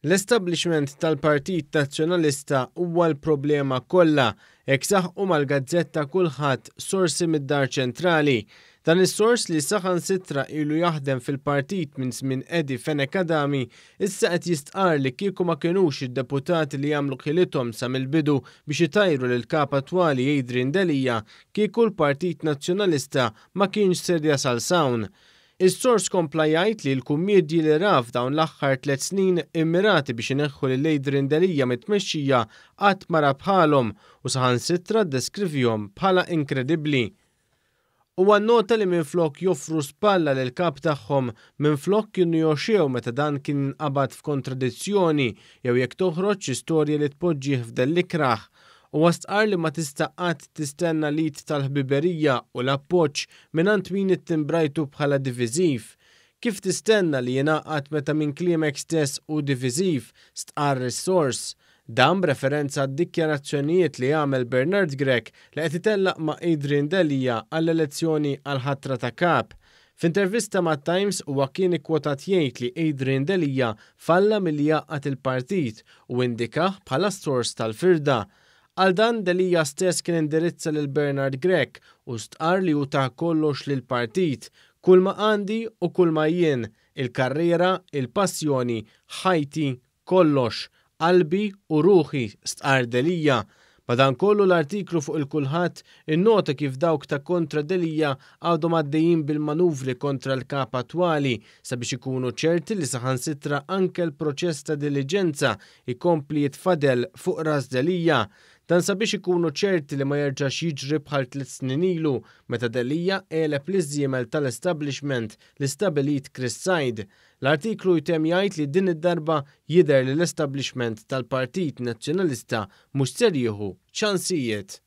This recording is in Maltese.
L-establishment tal-Partit Nazzjonalista huwa l-problema kollha, hekk saħqu mal-gazzetta Kullħadd sorsi mid-Dar Ċentrali. Dan is-sors li saħansitra ilu jaħdem fil-partit minn żmien Eddie Fenech Adami issa qed jistqarr li kieku ma kinux id-deputati li għamlu ħilithom sa mill-bidu biex itajru lill-Kap attwali Adrian Delia kieku l-Partit Nazzjonalista ma kienx ser jasal s'hawn. Is-sors kompla jgħid li l-kummiedji li ra f'dawn l-aħħar tlett snin immirati biex ineħħu lil Adrian Delia mit-tmexxija qatt ma ra bħalhom u saħansitra ddeskrivihom bħala inkredibbli. Huwa nnota li minflok joffru spalla lill-kap tagħhom minflok kienu jogħxew meta dan kien inqabad f'kontradizzjoni jew jekk toħroġ xi storja li tpoġġih f'dell ikrah. Huwa stqarr li ma tista' qatt tistenna l-id tal-ħbiberija u l-appoġġ mingħand min ittimbrajtu bħala diviżiv. Kif tistenna li jingħaqad meta minn kliemek stess hu diviżiv, stqarr is-sors. Dan b'referenza għad-dikjarazzjonijiet li għamel Bernard Grech li qed itellaq ma' Adrian Delia għall-elezzjoni għall-ħatra ta' Kap. F'intervista mat-Times huwa kien ikkwotat jgħid li Adrian Delia falla milli jgħaqqad il-partit u indikah bħala s-sors tal-firda. Għal dan Delia stess kien indirizza lil Bernard Grech u stqarr li hu ta kollox lill-partit, kull ma għandi u kull ma jien, il-karriera, il-passjoni, ħajti, kollox, qalbi u ruħi, stqarr Delia. Madankollu l-artiklu fuq il-Kulħadd innota kif dawk ta' kontra Delia għadhom għaddejjin bil-manuvri kontra l-Kap attwali sabiex ikunu ċerti li saħansitra anke l-proċess ta' diliġenza jkompli jitfadel fuq ras Delia. Dan sabiex ikunu ċerti li ma jerġax jiġri bħal tlett snin ilu meta Delia għeleb liż-żiemel tal-establishment l-istabilit Chris Said. L-artiklu jtemm jgħid li din id-darba jidher li l-establishment tal-Partit Nazzjonalista mhux ser jieħu ċansijiet.